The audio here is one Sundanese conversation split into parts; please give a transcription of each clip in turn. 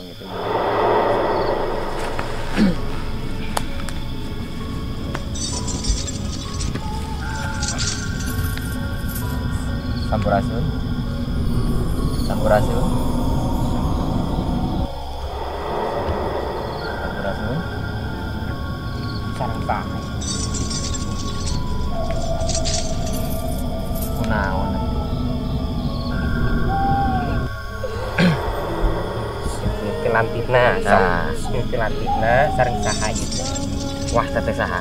Gitu. Sampurasun. Sampurasun. Sampurasun. Sareng saha? Kunaon? Lantitna, nah, lantitna sareng saha ieu teh. Wah, teteh saha?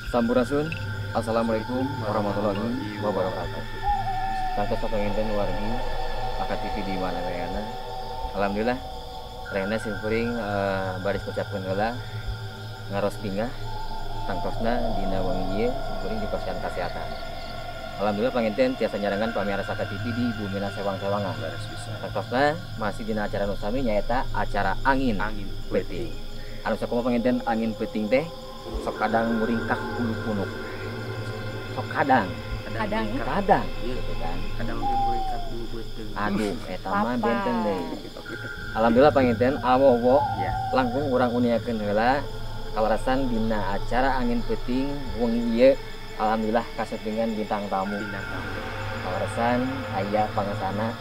Sampurasun. Assalamualaikum warahmatullahi wabarakatuh. Tangtos sapanginten wargi Aka TV di mana ayana. Alhamdulillah Rena simkuring baris ngucapkeun heula ngaros bingah tangtosna dina wengi ieu simkuring dipasihan kasehatan. Alhamdulillah panginten tiasa nyarengan pamiarsa Aka TV di Bumina Sewang-Sewangan. Tangtosna masih dina acara nu sami nyaeta acara angin peuting. Anu sakumaha panginten angin peuting teh sok kadang muringkak bulu punuk. Sok kadang kadang gitu kan. Kadang muringkak bulu beuteung. Aduh eta mah benten deui. Alhamdulillah panginten awowo ya. Langkung urang uniakeun heula kaleresan dina acara angin peuting wengi ieu alhamdulillah kasepengan bintang tamu. Kaleresan aya pangesana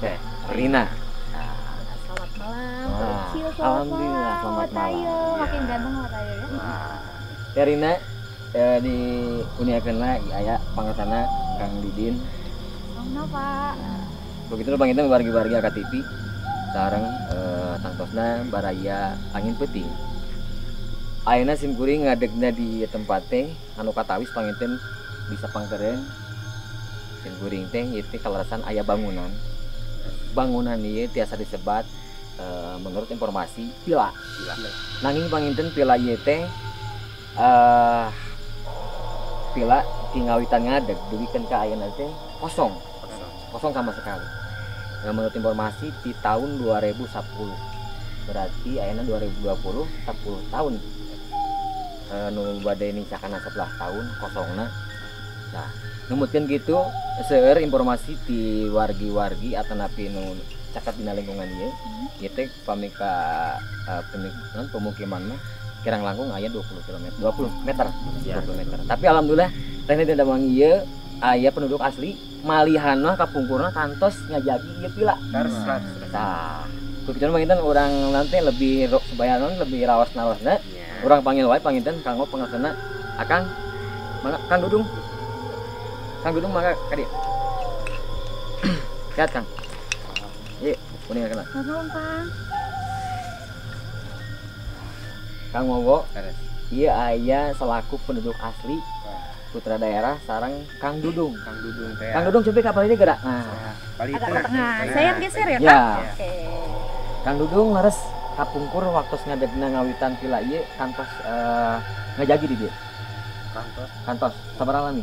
Teh Rina. Nah, selamat malam. Nah, kecil, selamat alhamdulillah selamat malam. Makin ganteng Tayo ya. Teh Rina di uniakeun lah aya pangesana Kang Didin. Selamat Pak. Nah, begitu panginten wargi-wargi Aka TV sareng tangtosna baraya angin peuting. Ayeuna simkuring ngadegna di tempat teh anu katawis panginten bisa pangkeureun simkuring teh ieu teh kaleresan aya bangunan. Bangunan ieu tiasa disebat menurut informasi pila. Nanging panginten pila ieu teh pila ti ngawitan ngadeg dugikeun ka ayeuna teh kosong. Kosong sama sekali. Nah, menurut informasi di tahun 2010 berarti ayeuna 2020 10 tahun nu bade nincakana 11 tahun kosongna. Nah, numutkeun gitu seueur informasi di wargi-wargi atanapi nu caket dina lingkungan ieu ieu teh pami ka pemukiman mah kirang langkung aya 20 km 20 meter ya, 20 meter. Tapi alhamdulillah teh teh damang ieu aya penduduk asli malihan mah kapungkurna kantos ngajagi ieu pila. Tah, kukitu panginten urang nanti lebih supaya lebih raos-raosna. Yeah. Urang panggil wae panginten kanggo pangesana Akang. Mangga Kang Dudung. Kang Dudung mangga ka dieu. Sehat Kang. Ieu kuning kana. Nuhun Kang. Kang Wowo. Ieu aya selaku penduduk asli putra daerah sarang Kang Dudung. Kang Dudung teh. Kang Dudung coba kapal ini gerak. Nah, agak ke tengah. Saya geser ya, Kang? Ya. Oke. Kang Dudung leres kapungkur waktu ngadegna ngawitan pila ieu kantos ngajagi di dieu. Kantos. Kantos sabaraha lami?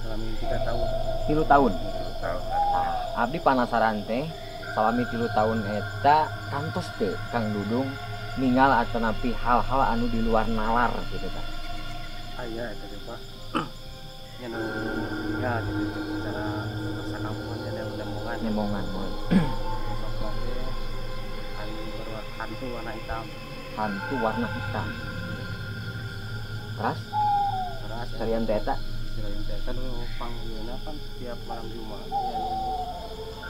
Salami 3 tahun. 3 tahun. 3 tahun. Nah, abdi panasaran teh salami 3 tahun eta kantos teh Kang Dudung ningal atanapi hal-hal anu di luar nalar gitu kan. Aya eta teh Pak. Ya nu ya gitu secara masa kampungan dan nemongan. Nemongan moy. Sok oge anu hantu warna hitam. Hantu warna hitam. Terus? Terus salian teh eta? Salian teh eta nu panggilna kan tiap malam Jumat ya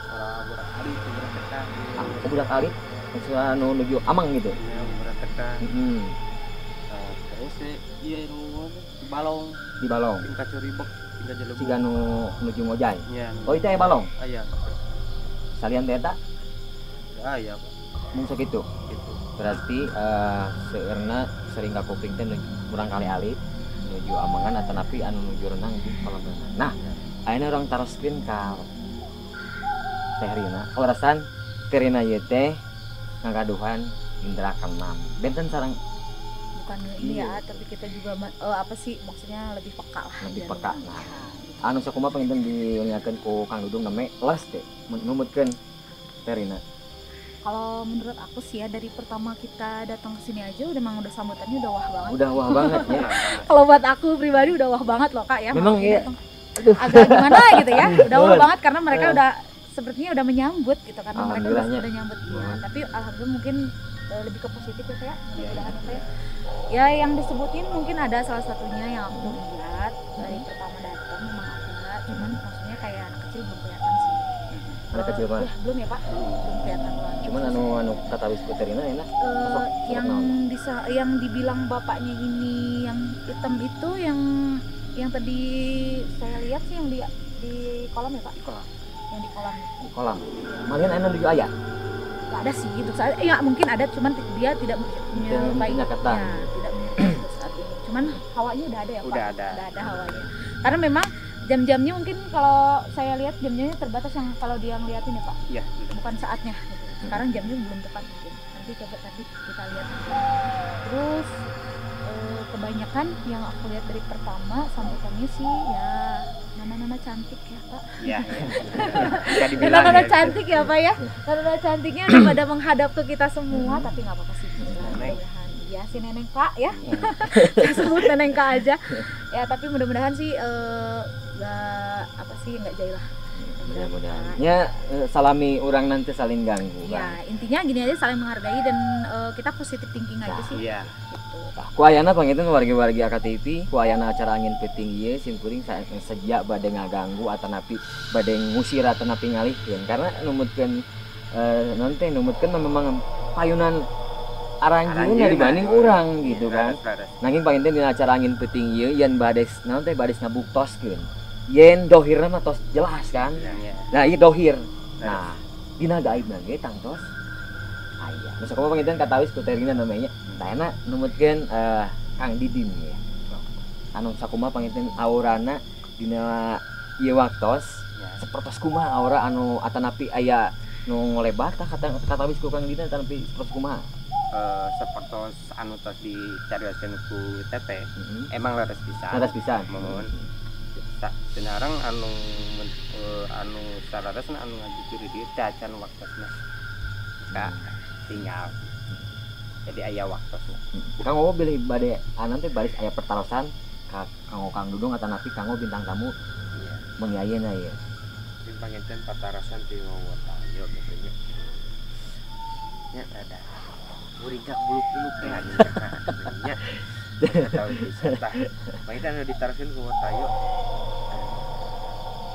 para budak alit budak teka. Ah, budak alit maksudna nu nuju amang gitu. Iya, budak teka. Heeh. Nah, terus ieu nu di balong. Di balong. Tingkat curibek, tingkat jelebu. Siga nu nuju ngojay. Iya. Oh, itu aya balong? Aya. Salian teh eta? Aya, Pak. Mung sakitu. Gitu. Berarti seueurna sering kakuping teh urang kali alit nuju amangan atanapi anu nuju renang di kolam renang. Nah, ayeuna urang taroskeun ka Teh Rina. Kaleresan Teh Rina ieu teh ngagaduhan indra keenam. Benten sareng bukan ini ya, tapi kita juga apa sih maksudnya lebih peka lah. Lebih peka. Nah, anu sakumaha panginten diuningakeun ku Kang Dudung name les teh numutkeun Teh Rina. Kalau menurut aku sih ya, dari pertama kita datang ke sini aja udah emang udah sambutannya udah wah banget. Udah wah banget ya. Kalau buat aku pribadi udah wah banget loh Kak ya. Memang iya. Aduh. Agak gimana gitu ya. Udah wah banget karena mereka udah sepertinya udah menyambut gitu, karena mereka udah nyambut ya. Tapi alhamdulillah mungkin lebih ke positif ya Kak ya. Mudah-mudahan ya Kak. Ya yang disebutin mungkin ada salah satunya yang aku lihat dari pertama datang memang ada, cuman maksudnya kayak anak kecil belum kelihatan sih. Anak kecil Pak? Ya, belum ya Pak, belum kelihatan lah. Cuman anu katawis puterina enak. Yang bisa yang dibilang bapaknya ini yang hitam itu yang tadi saya lihat sih yang di kolam ya Pak? Di kolam. Yang di kolam. Di kolam. Malian anu di aya? Nggak ada sih gitu. Ya mungkin ada, cuman dia tidak menyerupai. Ya, tidak menyerupai untuk saat ini. Cuman hawanya udah ada ya Pak? Udah ada. Udah ada hawanya. Karena memang jam-jamnya mungkin kalau saya lihat jam-jamnya terbatas yang kalau dia ngeliatin ya Pak. Iya. Bukan saatnya. Gitu. Sekarang jamnya belum tepat mungkin. Nanti coba tadi kita lihat. Terus kebanyakan yang aku lihat dari pertama sambutannya sih ya nana-nana cantik ya Pak. Iya. Nana-nana cantik ya Pak ya. Nana-nana cantiknya udah pada menghadap ke kita semua, tapi nggak apa-apa sih. Mudah-mudahan ya si neneng Kak ya. Saya sebut neneng Kak aja. Ya tapi mudah-mudahan sih nggak apa sih, nggak jahil lah. Mudah-mudahan. Ya salami orang nanti saling ganggu. Ya kan? Intinya gini aja, saling menghargai dan kita positive thinking aja sih. Iya. Gitu. Nah, ku ayana panginten wargi-wargi AKTV, ku ayana acara angin peuting ieu simkuring sejak bade ngaganggu atanapi bade ngusir atanapi ngalihkeun, karena numutkeun nanti numutkeun memang payunan aranjeunna dibanding urang gitu kan. Nanging panginten dina acara angin peuting ieu yen bade naon teh bade ngabuktoskeun. Yen dohirna mah tos jelas kan. Nah, ieu dohir. Nah, dina gaibna ge tangtos aya. Nu sakumaha panginten katawis ku terina namanya. Tah enak numutkeun Kang Didin ya. Anu sakumaha panginten aurana dina ieu waktos sapertos kumaha aura anu atanapi aya nu ngolebat tah katawis ku Kang Didin atanapi sapertos kumaha? Sapertos anu tos dicarioskeun ku teteh, emang leres pisan. Leres pisan. Mohon. Senarang anu anu sararesna anu ngajikir dieu teh acan waktosna ka tinggal. Jadi aya waktosna. Kang Wowo bilih bade anan teh baris aya pertarosan ka Kang Kang Dudung atanapi kanggo bintang tamu. Iya. Mengiayeuna ieu. Tim panginten patarosan ti Wowo Tayo kitu nya. Nya rada muringkak bulu-bulu teh nya. Atau bisa tah. Panginten anu ditaroskeun ku Wowo Tayo.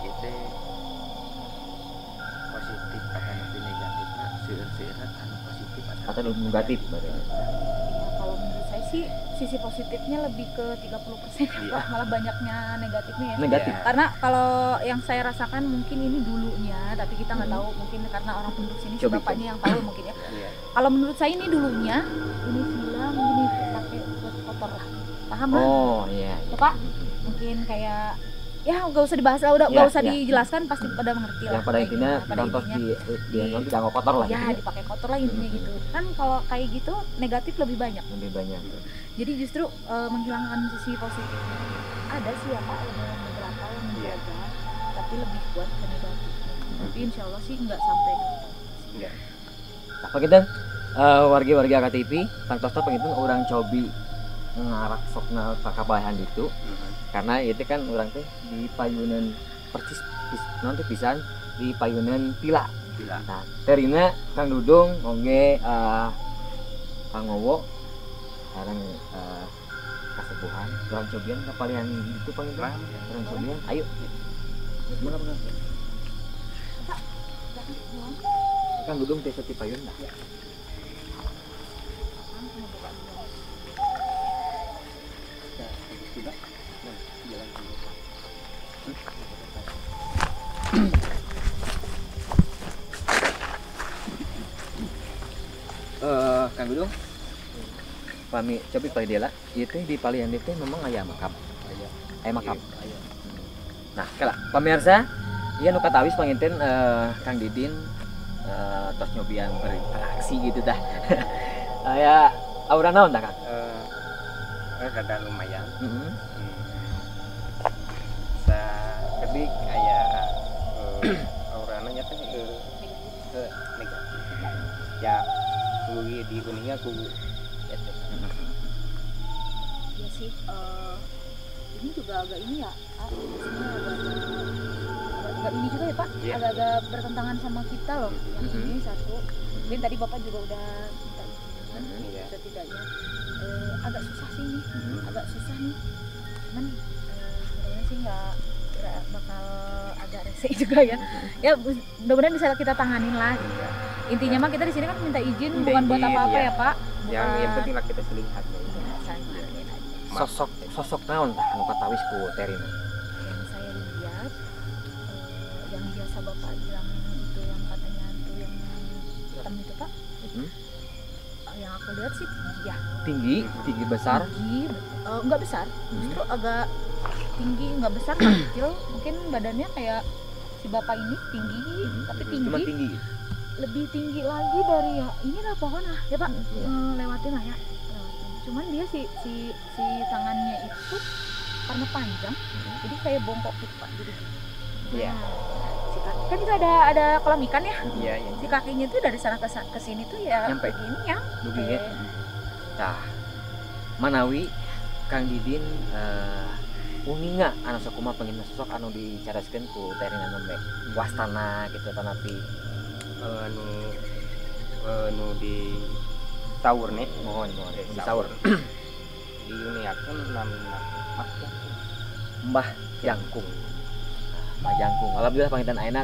Ieu teh positif atanapi negatifna, seueur-seueurna anu positif atau negatif berarti. Ya, kalau menurut saya sih sisi positifnya lebih ke 30% ya, Pak. Malah banyaknya negatifnya ya. Negatif. Karena kalau yang saya rasakan mungkin ini dulunya, tapi kita nggak tahu, mungkin karena orang penduduk sini si bapaknya yang tahu mungkin ya. Kalau menurut saya ini dulunya, ini villa mungkin dipakai buat kotor lah. Paham lah? Oh iya. Ya, Pak, mungkin kayak ya nggak usah dibahas lah, udah nggak usah dijelaskan, pasti pada mengerti lah. Yang pada intinya contoh di nggak kotor lah. Ya dipakai kotor lah intinya gitu. Kan kalau kayak gitu negatif lebih banyak. Lebih banyak. Jadi justru menghilangkan sisi positifnya. Ada sih ya Pak, ada beberapa yang menjaga, tapi lebih kuat ke negatifnya. Tapi insya Allah sih nggak sampai ke Enggak. Nah, panginten wargi-wargi AKTV, tangtosna panginten urang cobi ngarak sokna kakabahan itu. Karena itu kan orang teh di payunan persis nanti pisan di payunan pila. Nah, terina Kang Dudung oge Kang Wowo sareng kasepuhan urang cobian kapalihan itu panginten. Urang cobian, ayo. Gimana Kang? Kang Dudung teh sati payun dah. Kang Dudung, pami cobi palih lah, ieu teh di palihan dieu teh memang aya makam. Aya makam. Nah, kala pamirsa, ieu nu katawis panginten Kang Didin tos nyobian berinteraksi gitu dah. Aya aura naon tah Kang? Rada lumayan. Sakedik aya aurana nya teh negatif. Ya kudu di uninga ku eta. Iya sih, ini juga agak ini ya, maksudnya agak ini juga ya Pak, yeah. Agak-agak bertentangan sama kita loh. Yang ini satu, mungkin tadi Bapak juga udah minta izin, setidaknya agak susah sih ini, agak susah nih. Cuman mudah-mudahan sih nggak bakal agak rese juga ya. Ya mudah-mudahan bisa kita tanganin lah. Gitu. Intinya mah kita di sini kan minta izin, minta bukan izin, buat apa-apa ya Pak. Bukan... Yang penting lah kita saling hargai. Ya, saling hargai aja. Sosok naon tah anu katawis ku Terina? Yang saya lihat yang biasa Bapak bilang itu yang katanya itu yang hitam itu Pak. Yang aku lihat sih tinggi ya. Tinggi, tinggi besar. Tinggi, enggak besar, justru agak tinggi, enggak besar, kecil. Mungkin badannya kayak si Bapak ini tinggi, tapi tinggi. Cuma tinggi. Lebih tinggi lagi dari ya inilah pokoknya ya Pak, lewatin lah ya. Lewatin. Cuman dia si tangannya itu karena panjang, jadi kayak bongkok gitu Pak. Jadi iya. Si kaki, kan itu ada kolam ikan ya. Iya, iya. Si kakinya tuh dari sana ke sini tuh ya nyampe begini nyampe. Ya. Tah. Manawi Kang Didin uninga anu sakumaha pengen sosok anu dicaraskeun ku Terina nembe wastana gitu tanapi anu di saur nih mohon di saur diuniakeun namina Mbah Mbah Jangkung. Mbah Jangkung alhamdulillah panginten ayeuna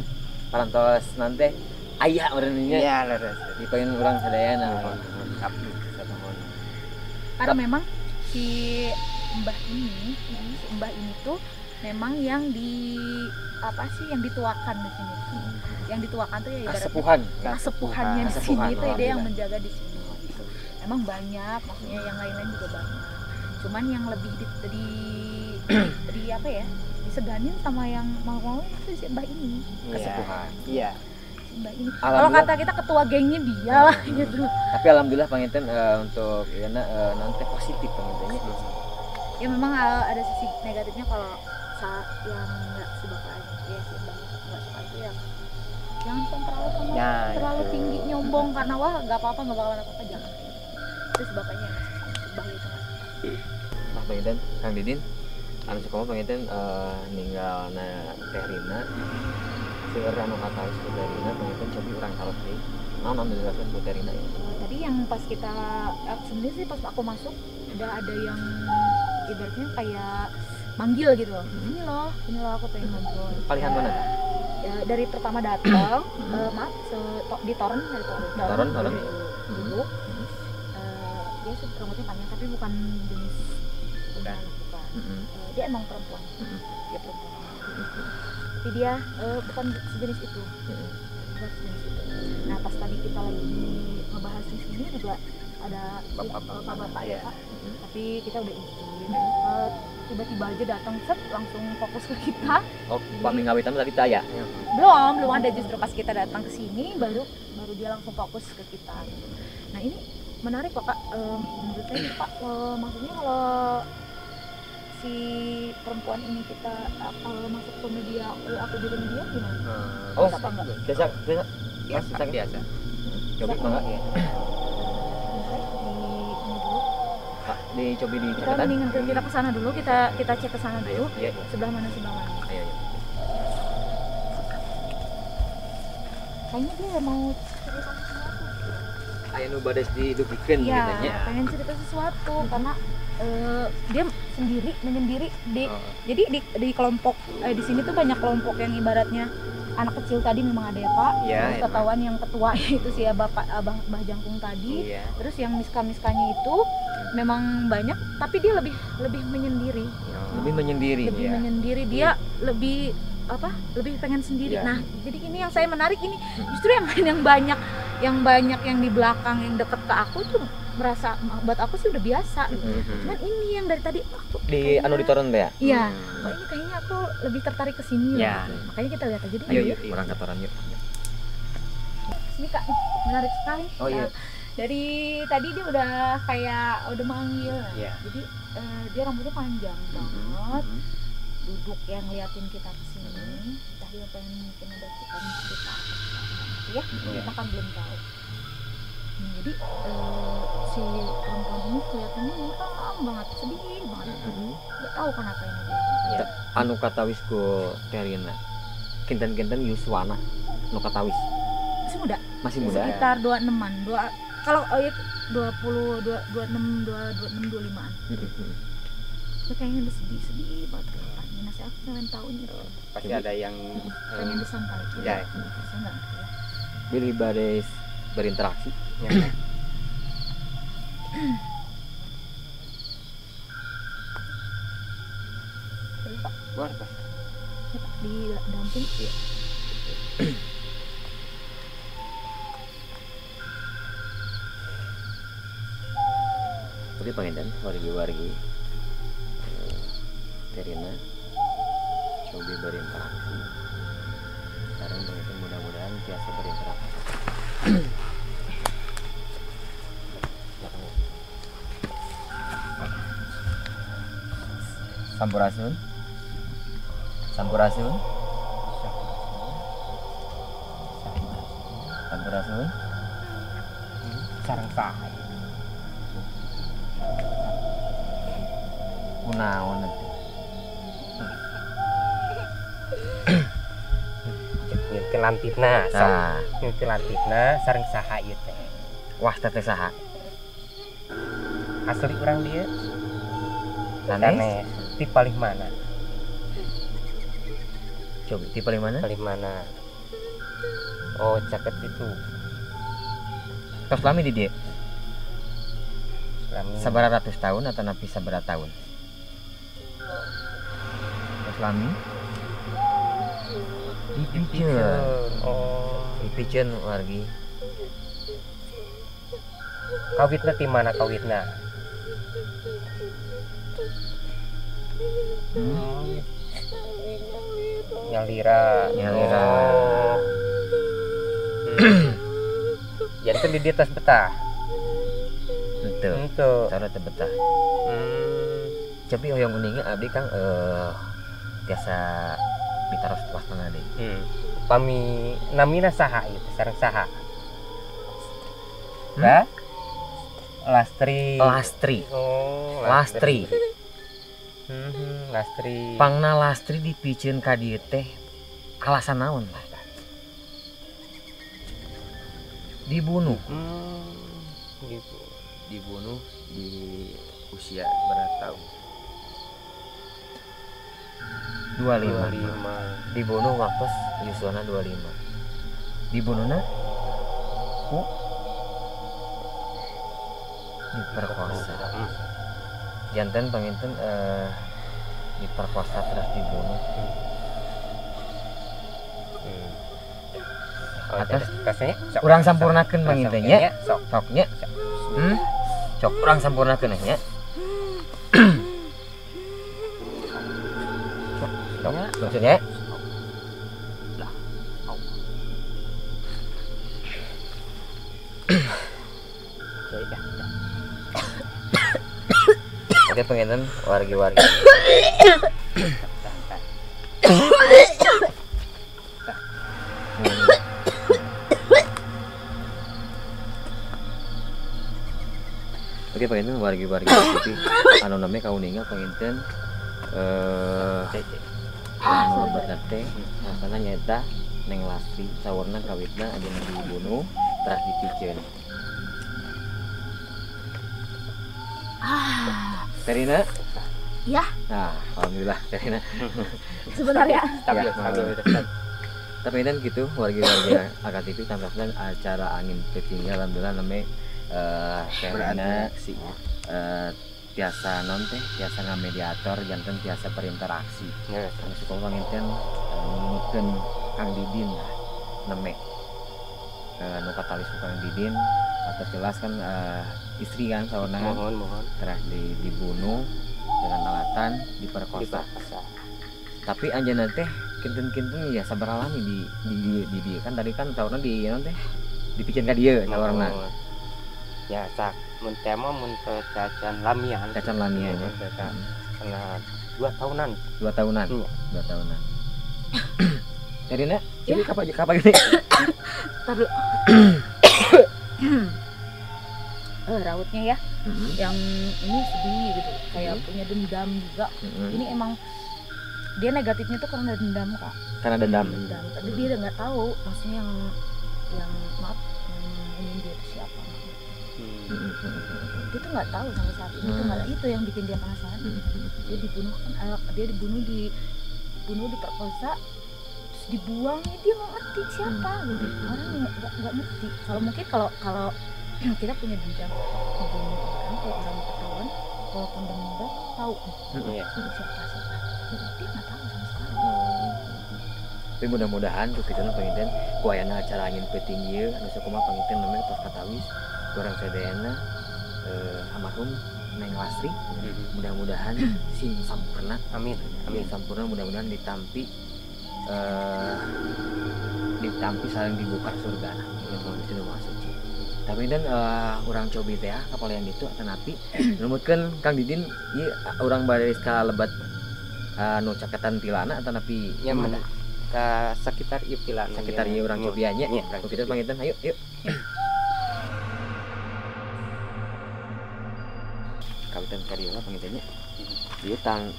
parantos nanti aya urang nya. Iya leres dipengen urang sadayana. Karena memang si Mbah ini, si Mbah ini tuh memang yang di apa sih yang dituakan di sini. Yang dituakan tuh ya ibaratnya kasepuhannya di sini itu dia yang menjaga di sini gitu. Emang banyak, maksudnya yang lain-lain juga banyak. Cuman yang lebih di apa ya? Diseganin sama yang mau-mau itu si Mbah ini. Kasepuhan. Iya. Si Mbah ini. Kalau kata kita ketua gengnya dia lah gitu. Tapi alhamdulillah panginten untuk Yana nanti positif pangintennya. Ya memang ada sisi negatifnya kalau saat yang nggak si bapak ya si mbak nggak suka itu ya jangan terlalu ya, terlalu itu tinggi nyombong karena wah nggak apa-apa nggak bakalan apa-apa, jangan kayak gitu. Terus bapaknya mbah itu nggak suka. Nah panginten Kang Didin anu suka panginten ninggal na Terina seueur anu kataos ku Terina panginten cobi urang taros deui naon anu dijelaskeun ku Terina ya. Tadi yang pas kita sebenarnya sih pas aku masuk udah ada yang ibaratnya kayak manggil gitu loh. Ini loh aku pengen ngobrol. Palihan mana? Ya, dari pertama datang, maaf, di toren dari toren. Toren. Duduk. Dia rambutnya panjang tapi bukan jenis bukan. Dia emang perempuan. Dia perempuan. Tapi dia bukan sejenis itu. Bukan sejenis itu. Nah, pas tadi kita lagi ngebahas di sini juga ada bapak-bapak ya, Pak. Tapi kita udah izin. Tiba-tiba aja datang set langsung fokus ke kita. Oh, pamingawitan tadi taya? Belum ada, justru pas kita datang ke sini baru dia langsung fokus ke kita. Nah, ini menarik Pak. Menurut saya Pak, maksudnya kalau si perempuan ini kita masuk ke media atau di media gimana? Oh, apa enggak? Biasa. Biasa. Coba enggak ya? Dicobi di kita mendingan kita ke sana dulu, kita cek ke sana dulu. Ayo, ayo. Sebelah mana. Ayo, ayo. Kayaknya dia mau cerita sesuatu. Aya nu bades didugikeun ya, gitu nya. Pengen cerita sesuatu karena dia sendiri menyendiri di jadi di kelompok di sini tuh banyak kelompok yang ibaratnya anak kecil tadi memang ada ya Pak, ya, terus ketahuan yang ketua itu sih ya Bapak Abang Mbah Jangkung tadi, ya. Terus yang miska-miskanya itu memang banyak, tapi dia lebih menyendiri. Lebih menyendiri. Lebih ya. Menyendiri, dia lebih apa? Lebih pengen sendiri. Ya. Nah, jadi ini yang saya menarik ini justru yang banyak yang di belakang yang deket ke aku tuh merasa buat aku sih udah biasa. Cuman ini yang dari tadi aku di anu di toren ya? Iya. Kok ini kayaknya aku lebih tertarik ke sini ya. Loh. Makanya kita lihat aja deh. Ayo yuk, orang ke toren yuk. Ini Kak, menarik sekali. Oh iya. Nah, dari tadi dia udah kayak udah manggil. Ya. Jadi dia rambutnya panjang banget. Duduk yang ngeliatin kita ke sini. Entah dia pengen mungkin ada cerita ya. Kita kan belum tahu. Jadi si perempuan ini kelihatannya muram banget, sedih banget. Gak tahu kenapa ini dia. Ya. Anu katawis ku Terina. Kinten-kinten yuswana nu katawis. Masih muda. Masih muda. Sekitar 26-an. Kalau ya 20 26 26 25-an. Itu kayaknya udah sedih-sedih banget kenapa. Ini saya aku pengen tahu ini. Pasti ada yang pengen disampaikan. Ya. Saya nggak ngerti ya. Billy bades berinteraksi. Ya. Boleh, Pak. Ya, Pak, didamping. Iya. Oke, pangeran, wargi-wargi Terina coba berinteraksi. Sekarang pangeran mudah-mudahan biasa berinteraksi. Sampurasun. Sampurasun. Sampurasun. Sareng saha? Kunaon atuh? Nyeukeun lantipna, sok. Nyeukeun lantipna sareng saha ieu teh? Wah, teh saha? Asli urang dieu. Sanes. Ti palih mana? Coba ti palih mana? Palih mana? Oh, caket itu. Tos lami di dieu. Lami. Sabaraha ratus tahun atau napi sabaraha tahun? Tos lami. Dipiceun. Oh, dipiceun wargi. Kawitna ti mana kawitna? Nyalira. Nyalira. Oh. Jadi kan di dieu tos betah. Henteu. Henteu. Cara teu betah. Tapi hoyong uninga abdi Kang tiasa ditaros wastana deui. Pami namina saha ieu teh sareng saha? Hah? Lastri. Lastri. Oh, Lastri. Lastri. Pangna Lastri dipiceun ka dieu teh alasan naon lah? Dibunuh. Gitu. Dibunuh di usia berapa tahun? 25. Dibunuh waktu yuswana 25. Dibunuhna ku diperkosa. Janten panginten diperkosa terus dibunuh. Atas urang sampurnakeun panginten nya. Sok nya. Sok urang sampurnakeun nya. Sok maksudnya. Lah. Oke penginten wargi-wargi. Oke penginten wargi-wargi TV anu namanya kauninga penginten anu lebet teh rasana nyaeta Neng Lastri sawarna kawitna ajeuna dibunuh teras dipiceun. Terina? Ya. Nah, alhamdulillah Terina. Sebentar ya. Stabil, stabil. Tapi kan gitu wargi-wargi AKTV tampilkan acara angin petinggi alhamdulillah namanya Terina tiasa non teh tiasa ngamediator janten tiasa berinteraksi. Anu suka panginten nunutkeun Kang Didin lah neme. Nu katalis Kang Didin atas jelas kan istri kan saurna mohon telah dibunuh dengan alatan diperkosa. Tapi anjeunna teh kinten-kinten ya sabaraha lami di kan tadi kan saurna di naon teh dipiceun ka dieu saurna. Ya sak mun teh mah mun teu cacan lamian. Cacan lamian ya. Karena 2 tahunan. 2 tahunan. 2 tahunan. Terina, jadi kapan gini? Tar dulu. Rautnya ya, yang ini sedih gitu, kayak punya dendam juga. Ini emang dia negatifnya tuh karena dendam, Kak. Karena dendam. Dendam. Tapi dia udah nggak tahu, maksudnya yang maaf, yang ini dia itu siapa. Dia tuh nggak tahu sampai saat ini tuh nggak, itu yang bikin dia penasaran. Dia dibunuh kan, dia dibunuh, diperkosa, terus dibuang, ya dia nggak ngerti siapa gitu. Orang nggak ngerti. Kalau mungkin kalau kita punya dendam membunuh orang, kalau orang ketahuan, walaupun udah meninggal tahu siapa siapa. Dia nggak tahu sama sekali. Tapi mudah-mudahan tuh kita pengen ku ayana acara angin peuting ieu anu sakumaha panginten namanya tos katawis urang sadayana almarhum Neng Lasri, mudah-mudahan sing sampurna, amin, amin sampurna, mudah-mudahan ditampi ditampi saling dibuka surga itu maha suci. Tapi dan urang cobi teh kapal yang itu atanapi numutkeun Kang Didin ieu urang bade skala lebat nu caketan pilana atanapi nya mana ka sekitar ieu pilana, sekitar ieu urang cobian nya. Kita panginten ayo yuk. Kawitan kariola pangintennya ieu tang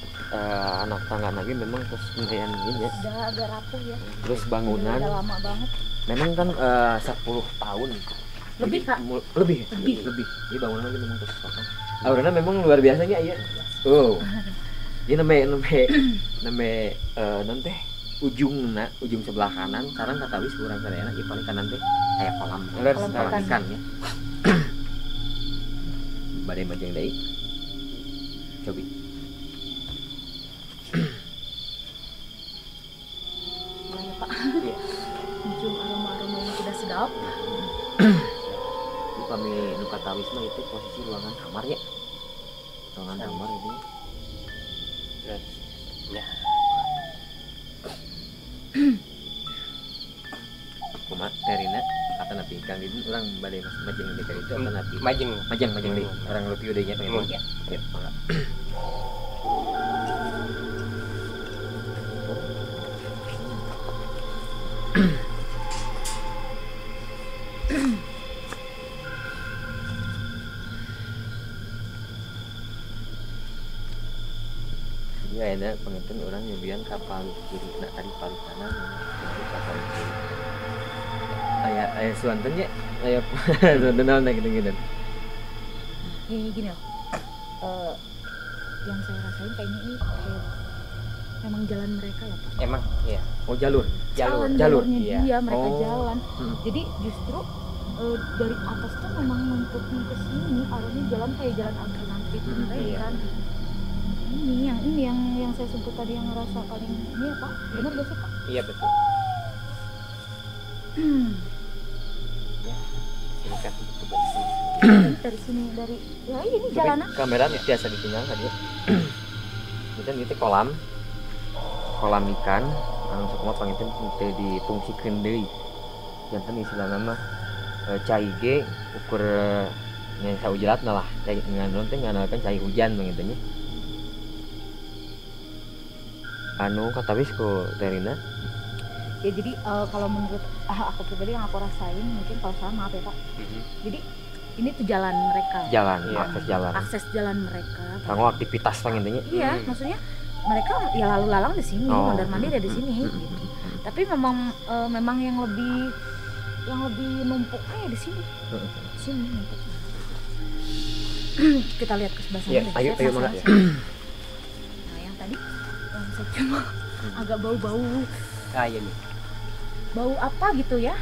anak tangga lagi memang terus lumayan ini ya. Udah agak rapuh ya. Terus bangunan udah lama banget. Memang kan 10 tahun. Lebih, Kak. Lebih. Jadi bangunan lagi memang terus kosong. Aurana memang luar biasanya ya. Oh. Ini name nanti ujungna, ujung sebelah kanan, sekarang katawis kurang sadayana ieu paling kanan teh aya kolam ikan ya. Bade majeng deui. Cobi. Ya, Pak. Iya. Mencium aroma-aroma yang tidak sedap. Ini kami nu katawis mah itu posisi ruangan kamar ya. Ruangan kamar ini. Terus ya. Kumaha Terina atanapi Kang Didin urang bade majeng deui ka ditu atanapi majeng deui. Urang leupiu deui nya pengen. Ya. Ya, mangga. Iya, ada penginten orang nyobian kapal kiri, nah tadi paling kanan, itu kapal kiri. Aya suanten ya, aya suanten naon gitu. Ini gini loh, yang saya rasain kayaknya ini kayak memang jalan mereka ya Pak. Emang, iya. Oh jalur, jalurnya iya. Dia mereka jalan. Jadi justru dari atas tuh memang numpuknya ke sini, arahnya jalan kayak jalan alternatif mereka. Kan. Ini yang saya sebut tadi yang ngerasa paling ini ya Pak, benar gak sih Pak? Iya betul. Ya, sini kan dari sini dari ya ini jalanan. Kamera biasa ditinggal tadi ya. Kemudian itu kolam ikan, langsung kumaha panginten teu dipungsikeun deui. Janten istilahna mah cai ge ukur nya saujelatna lah, cai ngan teh nganalkeun cai hujan panginten nya. Anu katawis ku Terina. Ya jadi kalau menurut aku pribadi yang aku rasain, mungkin kalau salah maaf ya Pak. Jadi ini tuh jalan mereka. Jalan, ya. Akses jalan. Akses jalan mereka. Kanggo aktivitas pangintennya. Iya, maksudnya mereka ya lalu lalang di sini, mondar-mandir ya di sini gitu. Tapi memang memang yang lebih numpuknya ya di sini. Di sini numpuknya. Kita lihat ke sebelah sana ya, deh. Ayo, ayo mana? Nah, yang tadi yang saya cuma agak bau-bau. Ah, iya nih. Bau apa gitu ya?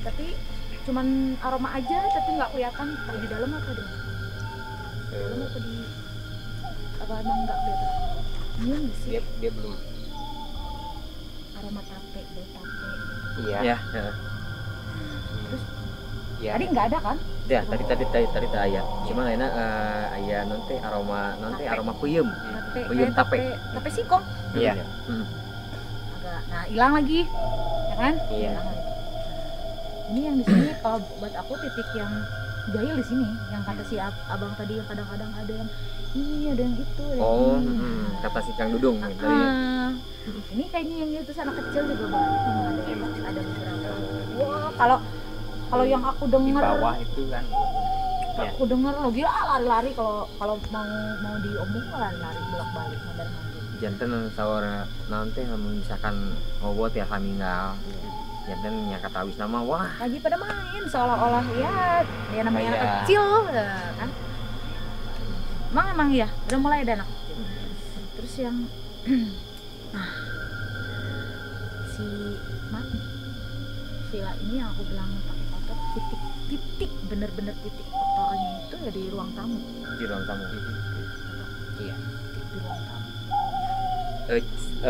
Tapi cuman aroma aja, tapi nggak kelihatan kalau di dalam apa di dalam apa di apa emang nggak kelihatan. Nyium sih. Dia belum. Aroma tape, bau tape. Iya. Ya. Terus ya. Tadi nggak ada kan? Ya, tadi aya. Cuma ayeuna aya non teh aroma non teh aroma peuyeum. Peuyeum tape. Tape singkong. Iya. Agak nah hilang lagi. Ya kan? Iya. Hilang lagi. Ini yang di sini kalau buat aku titik yang jahil di sini, yang kata si abang tadi yang kadang-kadang ada yang ini, ada yang itu, ada yang ini. Kata si Kang Dudung tadi. Ini kayaknya yang itu anak kecil juga banyak, ada beberapa. Wah, kalau yang aku dengar di bawah itu kan. Aku dengar lagi lari-lari kalau mau diomong lari-lari bolak-balik mondar-mandir. Janten saur naon teh lamun misalkan ngobrol tiasa ninggal. Janten nya katawis nama wah. Lagi pada main seolah-olah ya dia namanya anak kecil kan. Emang ya udah mulai ada anak kecil. Terus yang nah si maaf nih villa ini yang aku bilang pakai kotor, titik bener-bener titik kotornya itu ya di ruang tamu. Di ruang tamu. Iya. Titik di ruang tamu.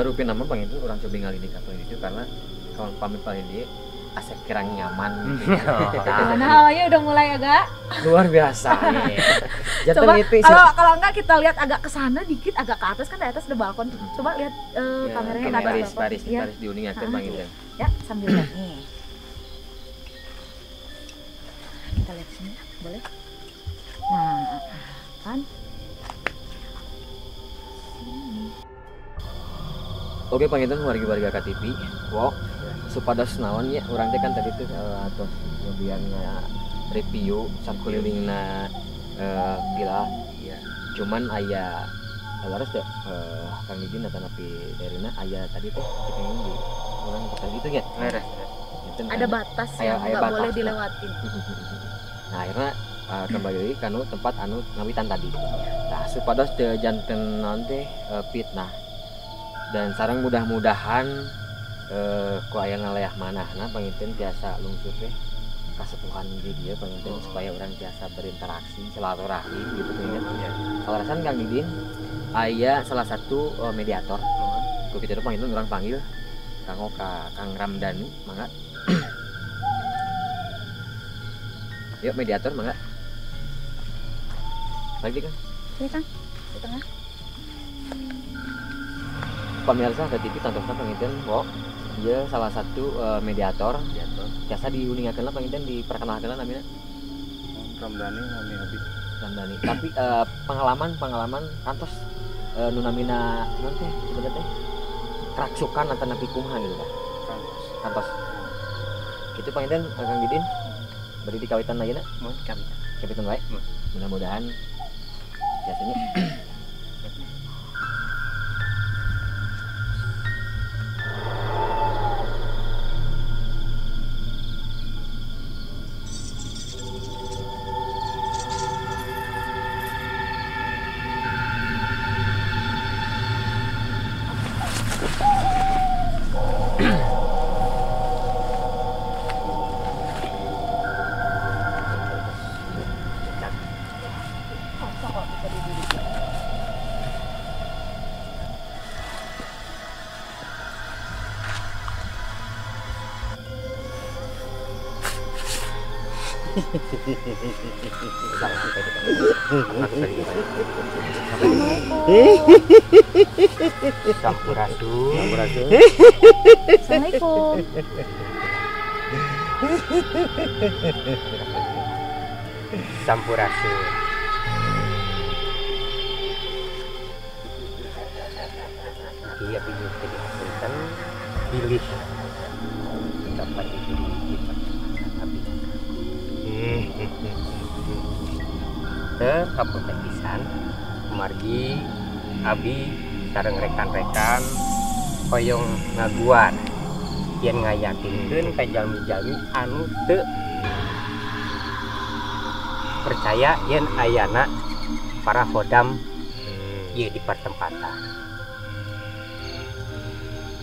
Rupi nama bang itu orang coba ngali di kantor itu karena kalau pamit paling dia asal kirang nyaman gitu. Nah, hawanya udah mulai agak luar biasa. Coba kalau enggak kita lihat agak ke sana dikit, agak ke atas kan di atas ada balkon. Coba lihat kameranya ke atas. Baris diuningakeun bang itu. Ya, sambil lihat nih. Kita lihat sini, boleh? Nah, kan sini. Oke, panginten warga-warga KTP. Wow, supados naon nya urang teh kan tadi tuh atau nyobian review sakulilingna villa. Iya. Cuman aya laras teh Kang Didin atanapi Erina aya tadi teh pengen di urang tadi itu nya. Leres. Ada batas yang nggak boleh dilewatin. Nah, akhirnya kembali lagi kanu tempat anu ngawitan tadi. Nah, supados teu janten naon teh fitnah. Dan sareng mudah-mudahan ku aya ngaleah manahna panginten tiasa lungsur teh kasepuhan di dieu panginten supaya urang tiasa berinteraksi silaturahim gitu panginten. Kalarasan Kang Didin aya salah satu mediator. Ku kitu panginten urang panggil kanggo ka Kang Ramdhani mangga. Yuk mediator mangga. Lagi Kang. Sini Kang, di tengah. Pemirsa KTP tantosna panginten wo dia salah satu mediator. Biasa diuningakeun lah panginten diperkenalkeun lah namina Ramdhani nami abi. Ramdhani. Tapi pengalaman kantos nu namina naon teh sebenarnya teh keraksukan atanapi kumaha gitu tah. Kantos. Kitu panginten Kang Didin bari dikawitan ayeuna? Mun kawitan. Kawitan wae. Mudah-mudahan biasanya Sampurasun. Assalamualaikum. Sampurasun. Iya pilih punten pilih dapat diberi tapi teu hapunten pisan kumargi abi sareng rekan-rekan hoyong ngaguar yen ngayakinkeun ka jalmi-jalmi anu teu percaya yen ayana para khodam ieu di pertempatan.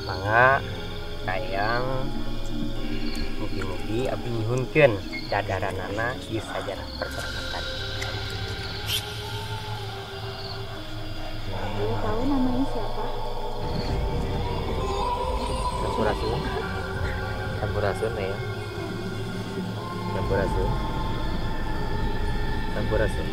Mangga kayang mugi-mugi abdi nyuhunkeun dadaranana ieu sajarah pertempatan. Boleh tahu namanya siapa? Sampurasun. Sampurasun ya. Sampurasun. Sampurasun.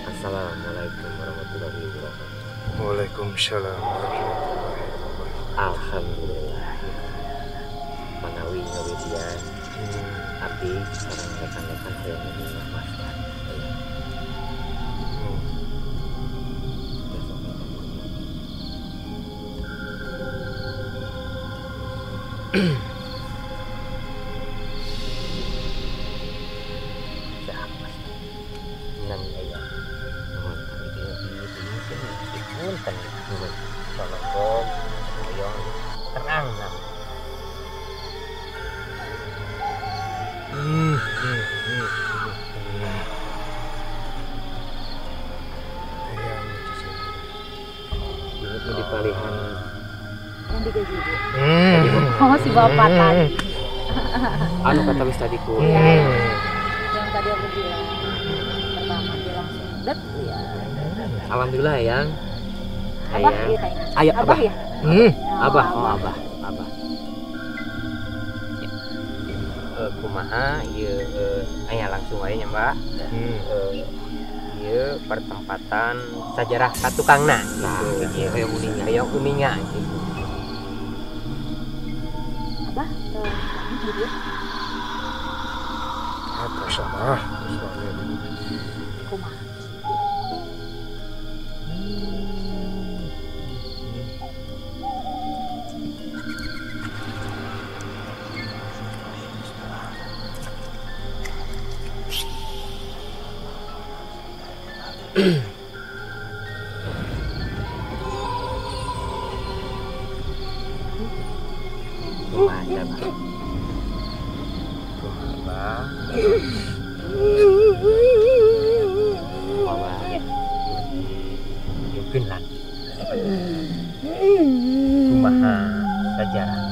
Assalamualaikum warahmatullahi wabarakatuh. Waalaikumsalam warahmatullahi wabarakatuh. Alhamdulillah. Manawi ngawidian abdi sareng rekan-rekan hoyong ngamaskan. Nami aya. Nuhun. Itu punten. Nuhun. Tolong hoyong terang nami. Ini di palihan yang digaji ibu. Oh si bapak tadi. Anu kata wis tadi ku. Iya. Yang tadi aku bilang pertama dia langsung det ya. Alhamdulillah yang. Abah ya kayaknya. Ayo abah ya. Abah, oh abah, abah. Kumaha ieu aya langsung wae nya Mbak. Ieu pertempatan sajarah katukangna. Nah, gitu. Hoyong uninga. Hoyong uninga gitu. Abah, gitu ya. Apa sama? Kumaha? Kumaha Abah? Kumaha? Kumaha? Yukeun lan. Kumaha sajarah?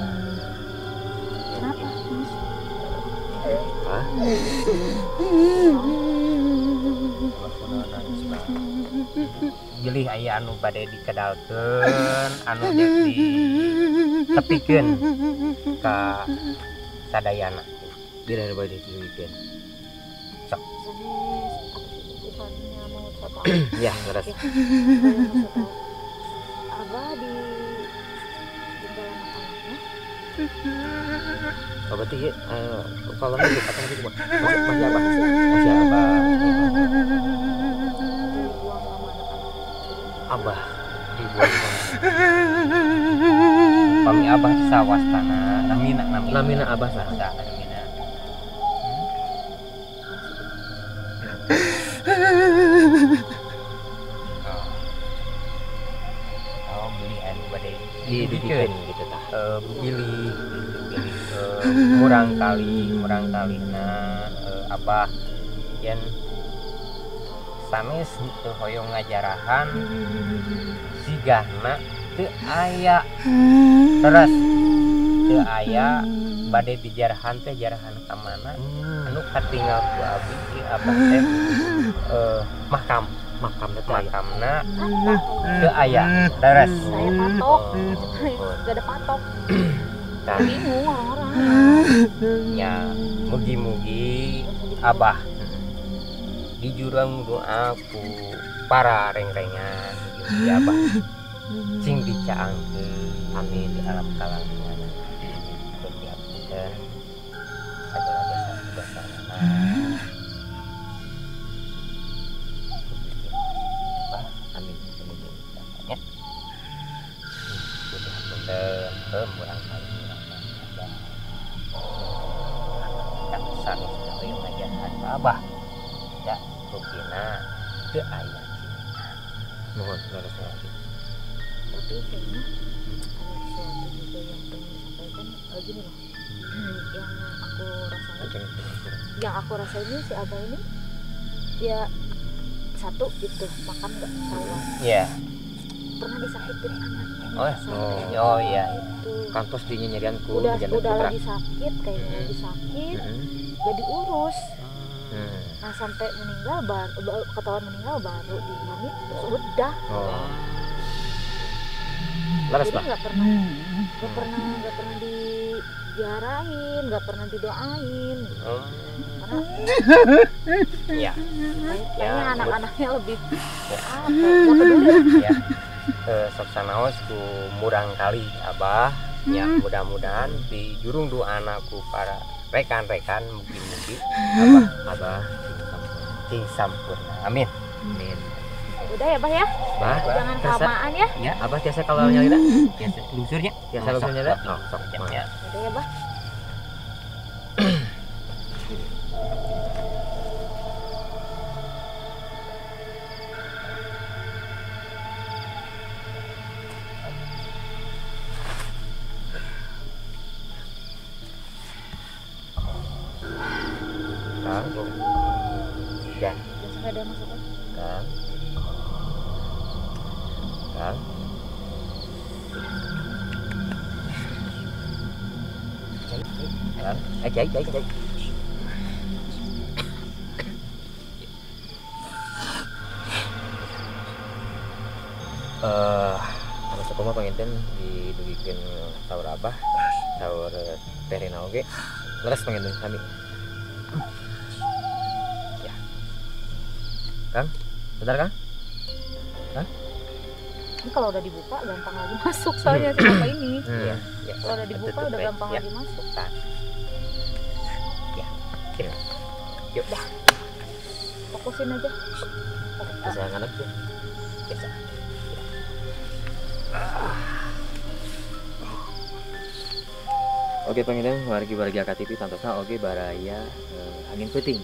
Kenapa? Hah? Bilih aya anu bade dikedalkeun, anu ditepikeun ka sadayana. Bilih anu bade ditepikeun. Sok. Bukannya mau soto. Ya, leres. Abah di tinggal anak-anaknya. Oh, berarti ya, kalau masih atau masih masih abah, masih abah. Abah dibuang. Pami abah sawastana, namina namina. Namina abah saha? Namina. Oh, beli anu bade didugikeun gitu tah. Bilih murang kali na abah yen sanes teu hoyong ngajarahan sigahna teu aya terus teu aya bade dijarahan teh jarahan ka mana anu katinggal ku abi ieu abah teh makam makamna teu aya terus saya patok gak ada patok. Bingung orang-orang ya. Mugi-mugi abah di jurang doa ku para reng-rengan mugi-mugi abah cing dicaangkeun amin di alam kalangan diapunten sagala dosa dosana amin ya diapunten murang kali sanes hoyong ngajaran ka abah ya rupina teu aya nuhun leres lagi. Tapi kayaknya ada sesuatu juga yang pengen disampaikan gini loh. Yang aku rasain, yang aku rasain ini si abah ini ya satu itu makan nggak ketahuan. Iya. Yeah. Pernah disakitin anaknya. Oh, oh iya. Kantos dinyerian ku udah lagi sakit kayaknya lagi sakit gak diurus. Nah sampai meninggal baru ketahuan meninggal baru di ini terus udah. Oh. Laras, jadi nggak pernah dijarahin, nggak pernah didoain. Karena ya, kayaknya anak-anaknya lebih apa? Nggak peduli. Ya. Sok sanaos ku murang kali abah ya mudah-mudahan di jurung doa anakku para rekan-rekan mugi-mugi abah cing sampurna amin amin. Udah ya bah ya, bah, jangan kelamaan ya. Ya abah tiasa kalau nyalira tiasa lungsurnya tiasa lungsur nyalira. Oh, sok ya. Udah ya bah. Ya. Jangan sampai ada yang masuk lagi. Kang. Kang. Kang, cai cai cai. Anu sakumaha panginten didugikeun saur abah, saur Teh Rina oge. Leres panginten sami. Ya. Kang, bentar Kang. Hah? Ini kalau udah dibuka gampang lagi masuk soalnya si bapak ini. Iya. Ya. Kalau udah dibuka udah gampang lagi masuk. Ya. Ya. Yuk. Dah. Fokusin aja. Bisa ngadep ya. Biasa. Oke panginten wargi-wargi AKTV tantosna oge baraya angin peuting.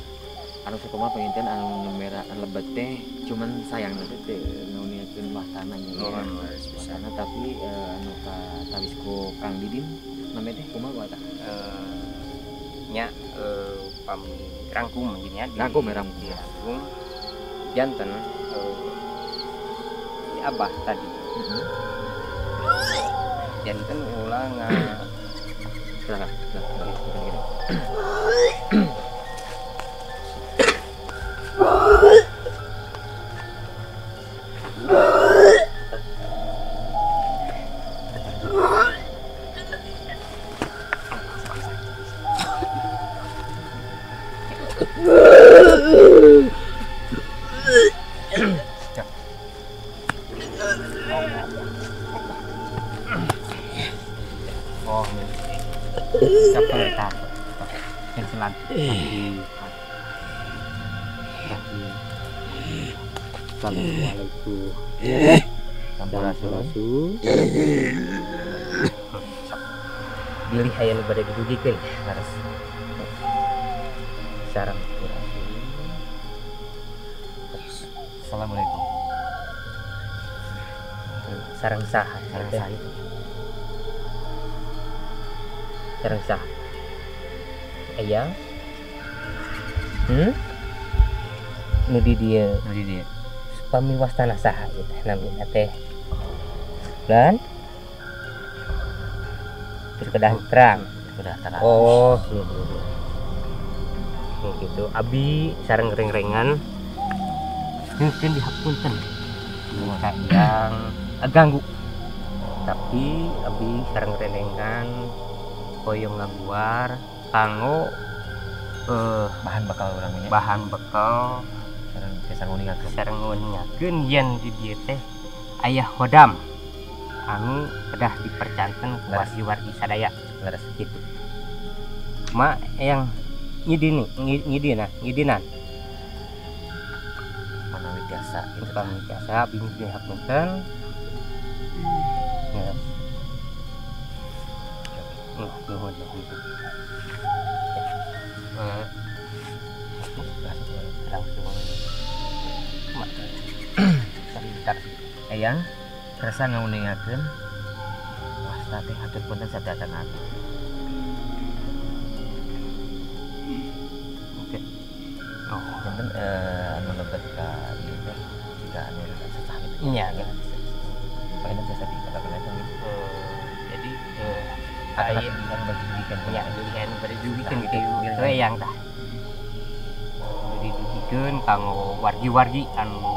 Anu sakumaha panginten anu merah anu lebet teh cuman sayang teh teu ngauniakeun wastana nya. Wastana tapi anu ka tawis ku Kang Didin namanya teh kumaha tah? Nya pami rangkum nya di rangkum ya rangkum. Rangkum janten di abah tadi. Janten ulah Silakan. Oh, Assalamualaikum. Sampurasun. Bilih aya nu bade didugikeun leres. Sareng purasun. Assalamualaikum. Sareng saha? Sareng saha itu. Sareng saha? Ayang. Nu di dieu. Nu di dieu. Pami wastana saha ieu teh namina teh. Dan kedah terang, kedah terang. Oh, gitu. Abi sareng reng-rengan mungkin dihapunten. Muka yang ganggu. Tapi abi sareng renengan hoyong ngaguar kanggo bahan bekal urang nya. Bahan bekal sareng tiasa nguningakeun. Sareng nguningakeun yen di dieu teh aya hodam anu kedah dipercanten ku wargi-wargi sadaya. Leres gitu. Ma yang ngidini, ngidina, ngidinan. Manawi tiasa gitu. Pami tiasa abi dihapunten. Ya. Nuhun nuhun. Langsung. Sebentar. Eyang kersa ngauningakeun wasta teh hatur punten sadayana abdi. Oke. Oh, janten anu lebet ka ieu teh jika anu sesah gitu. Iya, ya. Panginten tiasa dikatakan aja gitu. Jadi aya anu bade didugikeun ya, anu bade didugikeun gitu. Eyang tah. Didugikeun kanggo wargi-wargi anu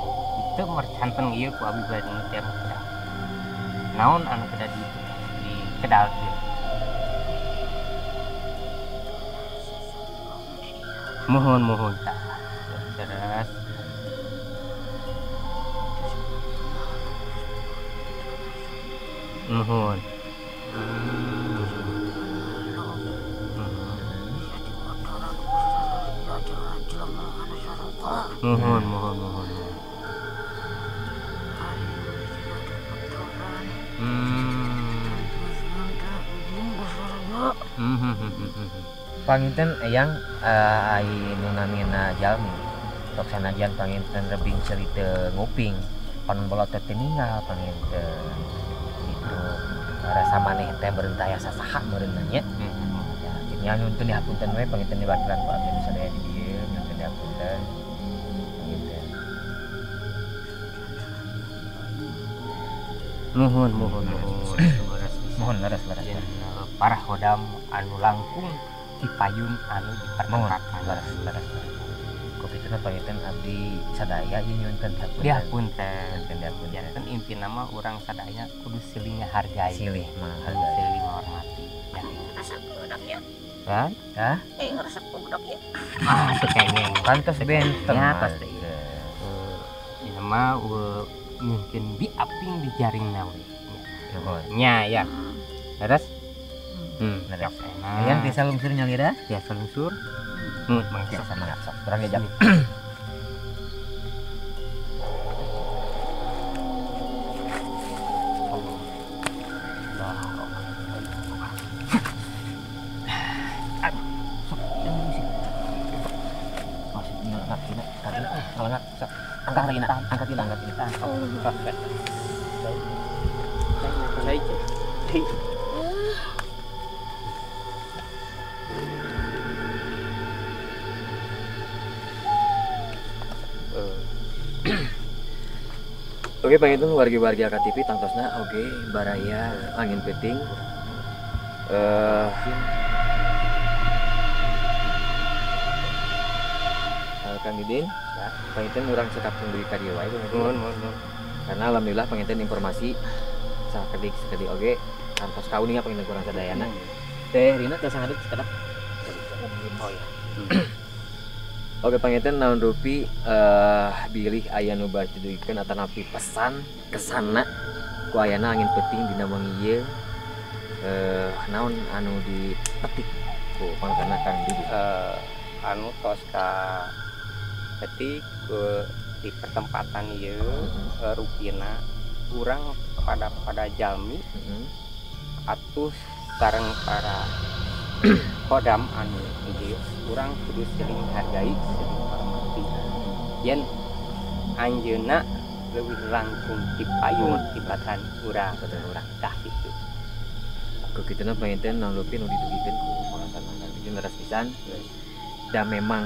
teu mercanten ieu ku abi bade teh. Naon anu kedah di kedalkeun. Mohon mohon tah. Terus mohon. Mohon mohon mohon. Panginten eyang ai nu namina jalmi sok sanajan panginten rebing ceuli teu nguping panon bolot teh ninggal panginten gitu rasa maneh teh meureun teh aya sasaha meureun nya. Ya nya nyunteun dihapunten we panginten diwakilan ku abdi nu sadaya di dieu nyunteun dihapunten. Nuhun muhun Mohon leres leres. Para khodam anu langkung ti payun anu dipertempatan. Leres leres. Kopi teh panginten abdi sadaya ieu nyuhunkeun hapunten. Dihapunten. Dihapunten. Janten intina mah urang sadaya kudu silih ngahargai. Silih menghargai. Silih menghormati. Ya. Resep budak ya. Kan? Hah? Resep budak ya. Ah, teu kenging. Pantes benten. Ya pasti. Ieu mah mungkin biaping di jaring nawe. Nya ya. Leres? Leres. Yang bisa lungsur nyalira? Biasa lungsur. Biasa mangga sok. Urang diajak. Angkat ini. Oke, panginten wargi-wargi AKTV tangtosna oke baraya angin peuting. Kang Didin, panginten urang cekap deui ka dieu wae. Nuhun. Karena alhamdulillah panginten informasi sakedik-sakedik oge kantos kauninga panginten kurang sadayana. Teh Rina teh sangadep sakedap. Oh ya. Oke panginten naon rupi bilih aya nu bade didugikeun atanapi pesan kesana ku ayana angin peuting dina wengi ieu naon anu dipetik ku pangkana Kang Didin. Anu tos ka petik di pertempatan ieu rupina urang pada jalmi atuh sareng para khodam anu ieu urang kudu silih hargai silih hormati yen anjeunna leuwih langkung ti payun tibatan urang tah kitu. Ku kituna panginten naon rupi nu didugikeun ku pangantan Kang Didin leres pisan. Da memang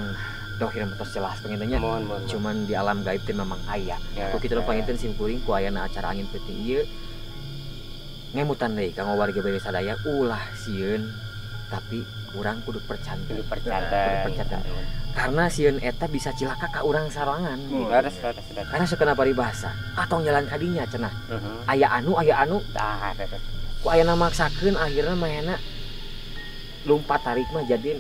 dohir tos jelas pangintennya. Cuman di alam gaib teh memang aya. Ku kituna panginten simkuring ku ayana acara angin peuting ieu ngemutan deui kanggo warga bari sadaya ulah sieun tapi urang kudu percanten. Karena sieun eta bisa cilaka ka urang sarangan. Leres. Karena sakeuna paribasa atong jalan kadinya cenah. Aya anu tah leres. Ku ayana maksakeun akhirna mahena lumpat tarik mah jadi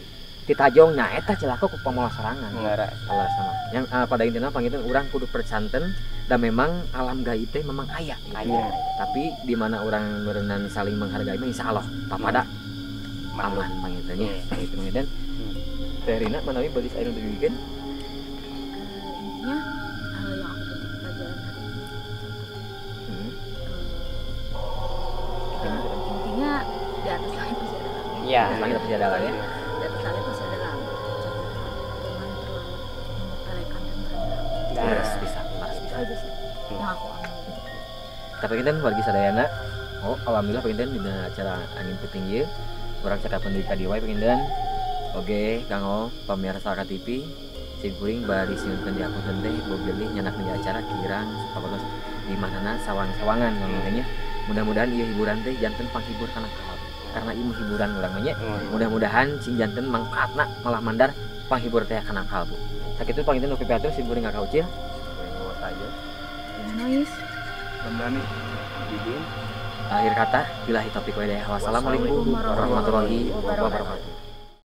ditajong nah eta cilaka ku pamolah sorangan. Leres. Leres sama. Yang pada intina panginten urang kudu percanten dan memang alam gaib teh memang aya gitu. Aya. Tapi di mana urang berenang saling menghargai mah insyaallah papada aman pangintennya. Gitu panginten. Teh Rina manawi bade aya nu didugikeun? Intinya yang aku petik pelajaran hari ini. Intinya di atas langit masih ada langit. Iya, di atas langit masih ada langit. Di atas langit masih ada langit. Jangan terlalu menyepelekan dan merendahkan. Leres bisa. Itu aja sih yang aku ambil. Tapi kita wargi sadayana, oh alhamdulillah panginten dina acara angin peuting ieu urang cakapan deui ka dieu wae panginten. Oke, kanggo pamirsa AKTV simkuring bari nyuhunkeun dihapunten teh bobilih nyanak di acara kirang supados di manana sawang-sawangan panginten nya. Mudah-mudahan ieu hiburan teh janten panghibur kana kalb. Karena ieu hiburan urang mah nya. Mudah-mudahan cing janten mangfaatna malah mandar panghibur teh kana kalbu. Sakitu panginten nu pipiatur simkuring ngakaucil. Noise. Ramdhani Didin. Akhir kata billahi taufiq wa hidayah. Wassalamualaikum warahmatullahi wabarakatuh.